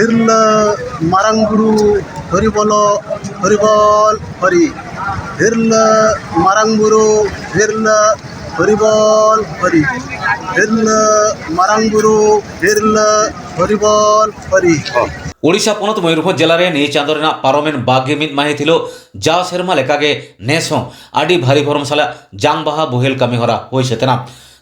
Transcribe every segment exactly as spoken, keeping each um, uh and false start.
ᱛᱤᱨᱞᱟᱹ ᱢᱟᱨᱟᱝ ᱵᱩᱨᱩ ᱦᱚᱨᱤ ᱵᱚᱞᱚ ᱦᱚᱨᱤ ᱵᱚᱞ ᱦᱚᱨᱤ᱾ ᱛᱤᱨᱞᱟᱹ ᱢᱟᱨᱟᱝ ᱵᱩᱨᱩ ᱛᱤᱨᱞᱟᱹ ᱦᱚᱨᱤ ᱵᱚᱞ ᱦᱚᱨᱤ᱾ ᱛᱤᱨᱞᱟᱹ ᱢᱟᱨᱟᱝ ᱵᱩᱨᱩ ᱛᱤᱨᱞᱟᱹ ᱦᱚᱨᱤ ᱵᱚᱞ ᱦᱚᱨᱤ᱾ ᱳᱰᱤᱥᱟ ᱯᱚᱱᱚᱛ ᱢᱚᱭᱩᱨᱵᱷᱚᱸᱡᱽ ᱡᱮᱞᱟ ᱨᱮ ᱱᱤᱭᱟᱹ ᱪᱟᱸᱫᱚ ᱨᱮᱱᱟᱜ ᱯᱟᱨᱚᱢᱮᱱ ᱵᱟᱨ ᱜᱮᱞ ᱢᱤᱫ ᱢᱟᱹᱦᱤᱛ ᱦᱤᱞᱳᱜ ᱡᱟᱣ ᱥᱮᱨᱢᱟ ᱞᱮᱠᱟᱜᱮ ᱱᱮᱥ ᱦᱚᱸ ᱟᱹᱰᱤ ᱵᱷᱟᱹᱨᱤ ᱵᱷᱚᱨᱚᱢ ᱥᱟᱞᱟᱜ ᱡᱟᱝ ᱵᱟᱦᱟ ᱵᱳᱦᱮᱞ ᱠᱟᱹᱢᱤ ᱦᱚᱨᱟ ᱦᱩᱭ ᱥᱟᱹᱛ ᱮᱱᱟ᱾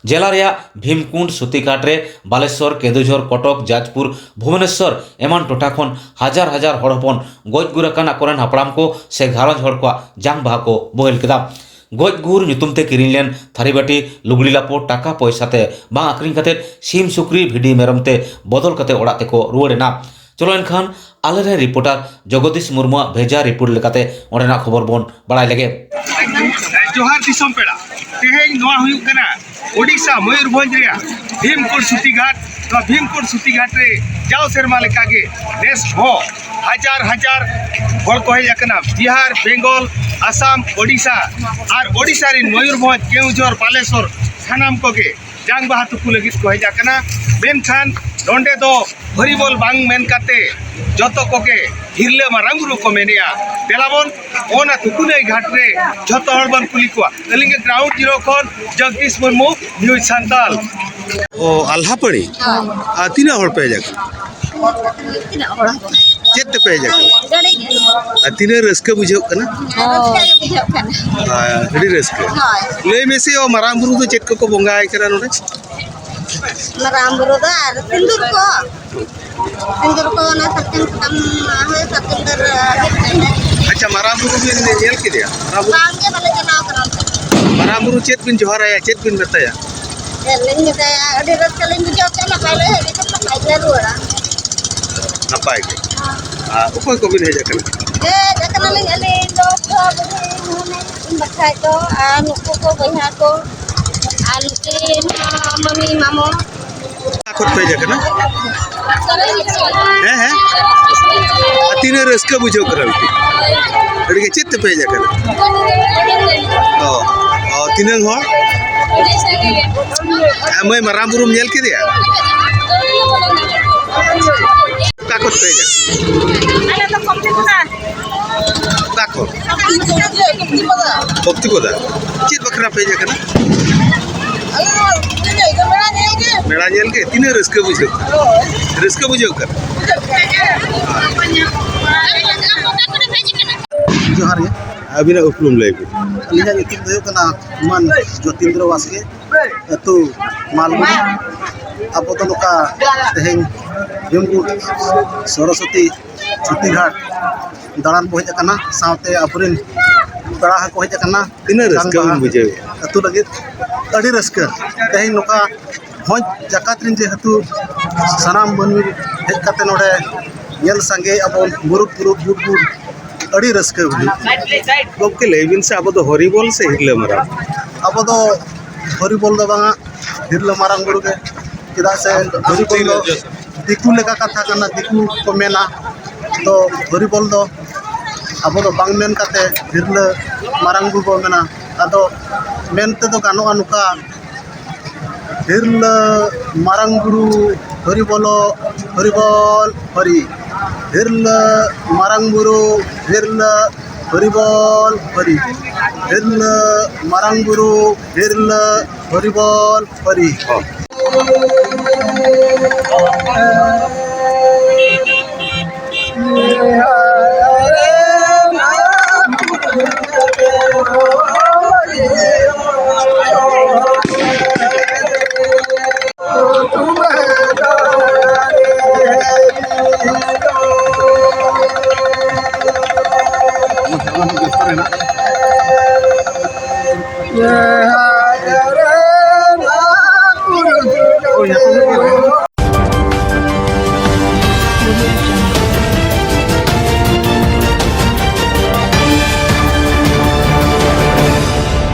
ᱡᱮᱞᱟ ᱨᱮᱭᱟᱜ ᱵᱷᱤᱢᱠᱩᱸᱰ, ᱥᱩᱛᱤᱜᱷᱟᱴ ᱨᱮ, ᱵᱟᱞᱮᱥᱚᱨ, ᱠᱮᱸᱫᱩᱡᱷᱚᱨ, ᱠᱚᱴᱚᱠ, ᱡᱟᱡᱽᱯᱩᱨ, ᱵᱷᱩᱵᱚᱱᱮᱥᱚᱨ ᱮᱢᱟᱱ ᱴᱚᱴᱷᱟ ᱠᱷᱚᱱ ᱦᱟᱡᱟᱨ ᱦᱟᱡᱟᱨ ᱦᱚᱲ ᱦᱚᱯᱚᱱ ᱜᱚᱡ ᱜᱩᱨ ᱟᱠᱟᱱ ᱟᱠᱚᱨᱮᱱ ᱦᱟᱯᱲᱟᱢ ᱠᱚ ᱥᱮ ᱜᱷᱟᱨᱚᱸᱡᱽ ᱦᱚᱲ ᱠᱚᱣᱟᱜ ᱡᱟᱝ ᱵᱟᱦᱟ ᱠᱚ ᱵᱳᱦᱮᱞ ᱠᱮᱫᱟ᱾ ᱜᱚᱡ ᱜᱩᱨ ᱧᱩᱛᱩᱢ ᱛᱮ ᱠᱤᱨᱤᱧ ᱞᱮᱱ ᱛᱷᱟᱹᱨᱤ ᱵᱟᱹᱴᱤ, ᱞᱩᱜᱽᱲᱤ ᱞᱟᱯᱚ, ᱴᱟᱠᱟ ᱯᱚᱭᱥᱟ ᱛᱮ ᱵᱟᱝ ᱟᱹᱠᱷᱨᱤᱧ ᱠᱟᱛᱮ ᱥᱤᱢ, ᱥᱩᱠᱨᱤ, ᱵᱷᱤᱰᱤ, ᱢᱮᱨᱚᱢ ᱛᱮ ᱵᱚᱫᱚᱞ ᱠᱟᱛᱮ ᱚᱲᱟᱜ ᱛᱮᱠᱚ ᱨᱩᱣᱟᱹᱲ ᱮᱱᱟ᱾ ᱪᱚᱞᱚ ᱮᱱᱠᱷᱟᱱ ᱟᱞᱮᱨᱮᱱ ᱨᱤᱯᱳᱨᱴᱟᱨ ᱡᱚᱜᱚᱫᱤᱥ ᱢᱩᱨᱢᱩᱣᱟᱜ ᱵᱷᱮᱡᱟ ᱨᱤᱯᱳᱨᱴ ᱞᱮᱠᱟᱛᱮ ᱚᱸᱰᱮᱱᱟᱜ ᱠᱷᱚᱵᱚᱨ ᱵᱚᱱ ᱵᱟᱲᱟᱭ ᱞᱮᱜᱮ᱾ ᱡᱚᱦᱟᱨ ᱫᱤᱥᱚᱢ ᱯᱮᱲᱟ, ᱛᱮᱦᱮᱧ ᱱᱚᱣᱟ ᱦᱩᱭᱩᱜ ᱠᱟᱱᱟ ᱳᱰᱤᱥᱟ ᱢᱚᱭᱩᱨᱵᱷᱚᱸᱡᱽ ᱨᱮᱭᱟᱜ ᱵᱷᱤᱢᱠᱩᱸᱰ ᱥᱩᱛᱤᱜᱷᱟᱴ᱾ ᱱᱚᱣᱟ ᱵᱷᱤᱢᱠᱩᱸᱰ ᱥᱩᱛᱤᱜᱷᱟᱴ ᱨᱮ ᱡᱟᱣ ᱥᱮᱨᱢᱟ ᱞᱮᱠᱟᱜᱮ ᱱᱮᱥ ᱦᱚᱸ ᱦᱟᱡᱟᱨ ᱦᱟᱡᱟᱨ ᱦᱚᱲ ᱠᱚ ᱦᱮᱡ ᱟᱠᱟᱱᱟ᱾ ᱵᱤᱦᱟᱨ, ᱵᱮᱝᱜᱚᱞ, ᱟᱥᱟᱢ, ᱳᱰᱤᱥᱟ ᱟᱨ ᱳᱰᱤᱥᱟ ᱨᱮᱱ ᱢᱚᱭᱩᱨᱵᱷᱚᱸᱡᱽ, ᱠᱮᱣᱚᱱᱡᱷᱚᱨ, ᱵᱟᱞᱮᱥᱚᱨ, ᱥᱟᱱᱟᱢ ᱠᱚᱜᱮ ᱡᱟᱝ ᱵᱟᱦᱟ ᱛᱩᱯᱩ ᱞᱟᱹᱜᱤᱫ ᱠᱚ ᱦᱮᱡ ᱟᱠᱟᱱᱟ᱾ ᱢᱮᱱᱠᱷᱟᱱ ᱱᱚᱰᱮ ᱫᱚ ᱦᱚᱨᱤᱵᱚᱞ ᱵᱟᱝ ᱢᱮᱱ ᱠᱟᱛᱮ ᱡᱚᱛᱚ ᱠᱚᱜᱮ ᱦᱤᱨᱞᱟᱹ ᱢᱟᱨᱟᱝ ᱵᱩᱨᱩ ᱠᱚ ᱢᱮᱱᱮᱜᱼᱟ᱾ ᱫᱮᱞᱟᱵᱚᱱ ᱚᱱᱟ ᱛᱩᱯᱩᱱᱟᱹᱭ ᱜᱷᱟᱴ ᱨᱮ ᱡᱚᱛᱚ ᱦᱚᱲ ᱵᱚᱱ ᱠᱩᱞᱤ ᱠᱚᱣᱟ᱾ ᱟᱹᱞᱤᱧ ᱜᱮ ᱜᱨᱟᱣᱩᱱᱰ ᱡᱤᱨᱳ ᱠᱷᱚᱱ ᱡᱚᱜᱽᱫᱤᱥ ᱢᱩᱨᱢᱩ, ᱱᱤᱭᱩᱡᱽ ᱥᱟᱱᱛᱟᱞ᱾ ᱚ, ᱟᱞᱦᱟᱯᱟᱹᱲᱤ? ᱦᱳᱭ᱾ ᱟᱨ ᱛᱤᱱᱟᱹᱜ ᱦᱚᱲ ᱯᱮ ᱦᱮᱡ ᱟᱠᱟᱱᱟ? ᱛᱤᱱᱟᱹᱜ ᱦᱚᱲ ᱦᱚᱸ ᱵᱟᱝ᱾ ᱪᱮᱫ ᱛᱮᱯᱮ ᱦᱮᱡ ᱟᱠᱟᱱᱟ? ᱜᱟᱹᱰᱤ ᱜᱮ᱾ ᱟᱨ ᱛᱤᱱᱟᱹᱜ ᱨᱟᱹᱥᱠᱟᱹ ᱵᱩᱡᱷᱟᱹᱜ ᱠᱟᱱᱟ? ᱨᱟᱹᱥᱠᱟᱹ ᱜᱮ ᱵᱩᱡᱷᱟᱹᱜ ᱠᱟᱱᱟ᱾ ᱟᱨ ᱟᱹᱰᱤ ᱨᱟᱹᱥᱠᱟᱹ᱾ ᱦᱳᱭ᱾ ᱞᱟᱹᱭ ᱢᱮᱥᱮ, ᱚ, ᱢᱟᱨᱟᱝ ᱵᱩᱨᱩ ᱫᱚ ᱪᱮᱫ ᱠᱚᱠᱚ ᱵᱚᱸᱜᱟᱭ ᱠᱟᱱᱟ ᱱᱚᱰᱮ? ᱢᱟᱨᱟᱝ ᱵᱩᱨᱩ ᱫᱚ ᱟᱨ ᱥᱤᱸᱫᱩᱨ ᱠᱚ᱾ ᱥᱤᱸᱫᱩᱨ ᱠᱚ, ᱚᱱᱟ ᱥᱟᱨᱡᱚᱢ ᱥᱟᱠᱟᱢ, ᱦᱳᱭ, ᱥᱟᱨᱡᱚᱢ ᱰᱟᱹᱨ, ᱟᱪᱪᱷᱟ, ᱢᱟᱨᱟᱝ ᱵᱩᱨᱩ ᱵᱤᱱ ᱧᱮᱞ ᱠᱮᱫᱮᱭᱟ? ᱢᱟᱨᱟᱝ ᱵᱩᱨᱩ? ᱵᱟᱝ ᱜᱮ, ᱵᱟᱞᱮ ᱪᱟᱞᱟᱣ ᱠᱟᱱᱟ ᱚᱱᱛᱮ᱾ ᱢᱟᱨᱟᱝ ᱵᱩᱨᱩ ᱪᱮᱫ ᱵᱤᱱ ᱡᱚᱦᱟᱨᱟᱭᱟ, ᱪᱮᱫ ᱵᱤᱱ ᱢᱮᱛᱟᱭᱟ? ᱪᱮᱫ ᱞᱤᱧ ᱢᱮᱛᱟᱭᱟ, ᱟᱹᱰᱤ ᱨᱟᱹᱥᱠᱟᱹ ᱞᱤᱧ ᱵᱩᱡᱷᱟᱹᱣ ᱠᱮᱫᱟ, ᱱᱟᱯᱟᱭ ᱞᱮ ᱦᱮᱡ ᱟᱠᱟᱱᱟ, ᱱᱟᱯᱟᱭ ᱜᱮᱞᱮ ᱨᱩᱣᱟᱹᱲᱟ᱾ ᱱᱟᱯᱟᱭ ᱜᱮ᱾ ᱟᱨ ᱚᱠᱚᱭ ᱠᱚᱵᱤᱱ ᱦᱮᱡ ᱟᱠᱟᱱᱟ? ᱦᱮᱡ ᱟᱠᱟᱱᱟᱞᱤᱧ ᱟᱹᱞᱤᱧ ᱫᱚ, ᱵᱟᱠᱷᱟᱡ ᱫᱚ, ᱟᱨ ᱱᱩᱠᱩ ᱠᱚ ᱵᱚᱭᱦᱟ ᱠᱚ, ᱟᱨ ᱱᱩᱠᱤᱱ ᱢᱟᱹᱢᱤ ᱢᱟᱢᱚ᱾ ᱚᱠᱟ ᱠᱷᱚᱱ ᱯᱮ ᱦᱮᱡ ᱟᱠᱟᱱᱟ? ᱦᱮᱸ, ᱦᱮᱸ᱾ ᱟᱨ ᱛᱤᱱᱟᱹᱜ ᱨᱟᱹᱥᱠᱟᱹ ᱵᱩᱡᱷᱟᱹᱜ ᱠᱟᱱᱟ ᱱᱩᱠᱩ? ᱟᱹᱰᱤ ᱜᱮ᱾ ᱪᱮᱫ ᱛᱮᱯᱮ ᱦᱮᱡ ᱟᱠᱟᱱᱟ? ᱚ, ᱚ, ᱛᱤᱱᱟᱹᱝ ᱦᱚᱲ? ᱦᱮᱸ, ᱢᱟᱹᱭ, ᱢᱟᱨᱟᱝ ᱵᱩᱨᱩᱢ ᱧᱮᱞ ᱠᱮᱫᱮᱭᱟ? ᱚᱠᱟ ᱠᱚ ᱟᱞᱮ ᱫᱚ ᱠᱚᱢᱯᱤ ᱠᱚᱫᱟ᱾ ᱚᱠᱟ ᱠᱷᱚᱱ? ᱵᱷᱚᱠᱛᱤ ᱯᱚᱫᱟ᱾ ᱪᱮᱫ ᱵᱟᱠᱷᱨᱟ ᱯᱮ ᱦᱮᱡ ᱟᱠᱟᱱᱟ? ᱟᱞᱮ ᱫᱚ ᱢᱮᱞᱟ ᱧᱮᱞ ᱜᱮ᱾ ᱢᱮᱞᱟ ᱧᱮᱞ ᱜᱮ? ᱛᱤᱱᱟᱹᱜ ᱨᱟᱹᱥᱠᱟᱹ ᱵᱩᱡᱷᱟᱹᱜ ᱠᱟᱱᱟ? ᱦᱳᱭ᱾ ᱨᱟᱹᱥᱠᱟᱹ ᱵᱩᱡᱷᱟᱹᱜ ᱠᱟᱱᱟ? ᱡᱚᱦᱟᱨ ᱜᱮ᱾ ᱟᱹᱵᱤᱱᱟᱜ ᱩᱯᱨᱩᱢ ᱞᱟᱹᱭ ᱵᱤᱱ᱾ ᱟᱹᱞᱤᱧᱟᱜ ᱧᱩᱛᱩᱢ ᱫᱚ ᱦᱩᱭᱩᱜ ᱠᱟᱱᱟ ᱢᱟᱱ ᱡᱳᱛᱤᱱᱫᱨᱚ ᱵᱟᱥᱠᱮ᱾ ᱟᱹᱛᱩ ᱢᱟᱞᱜᱩᱲᱤ᱾ ᱟᱵᱚ ᱫᱚ ᱱᱚᱝᱠᱟ ᱛᱮᱦᱮᱧ ᱵᱷᱤᱢᱜᱩᱲ ᱥᱚᱨᱚᱥᱚᱛᱤ ᱪᱷᱩᱴᱤ ᱜᱷᱟᱴ ᱫᱟᱬᱟᱱ ᱵᱚ ᱦᱮᱡ ᱟᱠᱟᱱᱟ, ᱥᱟᱶᱛᱮ ᱟᱵᱚᱨᱮᱱ ᱯᱮᱲᱟ ᱦᱚᱸᱠᱚ ᱦᱮᱡ ᱟᱠᱟᱱᱟ᱾ ᱛᱤᱱᱟᱹᱜ ᱨᱟᱹᱥᱠᱟᱹ ᱵᱟᱝ ᱵᱚᱱ ᱵᱟᱝ ᱵᱩᱡᱷᱟᱹᱣᱮᱫᱼᱟ? ᱟᱹᱛᱩ ᱞᱟᱹᱜᱤᱫ ᱟᱹᱰᱤ ᱨᱟᱹᱥᱠᱟᱹ᱾ ᱛᱮᱦᱮᱧ ᱱᱚᱝᱠᱟ ᱵᱷᱚᱸᱡᱽ ᱡᱟᱠᱟᱛ ᱨᱮᱱ ᱡᱮᱦᱮᱛᱩ ᱥᱟᱱᱟᱢ ᱢᱟᱹᱱᱢᱤ ᱦᱮᱡ ᱠᱟᱛᱮ ᱱᱚᱰᱮ ᱧᱮᱞ ᱥᱟᱸᱜᱮ ᱟᱵᱚᱱ ᱢᱩᱨᱩᱫ ᱢᱩᱨᱩᱫ ᱜᱩᱰ ᱜᱩᱰ, ᱟᱹᱰᱤ ᱨᱟᱹᱥᱠᱟᱹ ᱵᱩᱡᱷᱟᱹᱜ ᱠᱟᱱᱟ᱾ ᱜᱚᱢᱠᱮ, ᱞᱟᱹᱭ ᱵᱤᱱ ᱥᱮ, ᱟᱵᱚ ᱫᱚ ᱦᱚᱨᱤᱵᱚᱞ ᱥᱮ ᱦᱤᱨᱞᱟᱹ ᱢᱟᱨᱟᱝ? ᱟᱵᱚ ᱫᱚ ᱦᱚᱨᱤᱵᱚᱞ ᱫᱚ ᱵᱟᱝᱟ, ᱦᱤᱨᱞᱟᱹ ᱢᱟᱨᱟᱝ ᱵᱩᱨᱩ ᱜᱮ᱾ ᱪᱮᱫᱟᱜ ᱥᱮ ᱦᱚᱨᱤᱵᱚᱞ ᱫᱚ ᱫᱤᱠᱩ ᱞᱮᱠᱟ ᱠᱟᱛᱷᱟ ᱠᱟᱱᱟ, ᱫᱤᱠᱩ ᱠᱚ ᱢᱮᱱᱟ᱾ ᱛᱚ ᱦᱚᱨᱤᱵᱚᱞ ᱫᱚ ᱟᱵᱚ ᱫᱚ ᱵᱟᱝ ᱢᱮᱱ ᱠᱟᱛᱮ ᱦᱤᱨᱞᱟᱹ ᱢᱟᱨᱟᱝ ᱵᱩᱨᱩ ᱵᱚ ᱢᱮᱱᱟ᱾ ᱟᱫᱚ ᱢᱮᱱ ᱛᱮᱫᱚ ᱜᱟᱱᱚᱜᱼᱟ ᱱᱚᱝᱠᱟ, ᱦᱤᱨᱞᱟᱹ ᱢᱟᱨᱟᱝ ᱵᱩᱨᱩ ᱦᱚᱨᱤ ᱵᱚᱞᱚ, ᱦᱚᱨᱤ ᱵᱚᱞ ᱦᱚᱨᱤ᱾ ᱦᱤᱨᱞᱟᱹ ᱢᱟᱨᱟᱝ ᱵᱩᱨᱩ, ᱦᱤᱨᱞᱟᱹ ᱦᱚᱨᱤ ᱵᱚᱞ ᱦᱚᱨᱤ᱾ ᱦᱤᱨᱞᱟᱹ ᱢᱟᱨᱟᱝ ᱵᱩᱨᱩ, ᱦᱤᱨᱞᱟᱹ ᱦᱚᱨᱤ ᱵᱚᱞ ᱦᱚᱨᱤ᱾ ᱦᱚᱸ᱾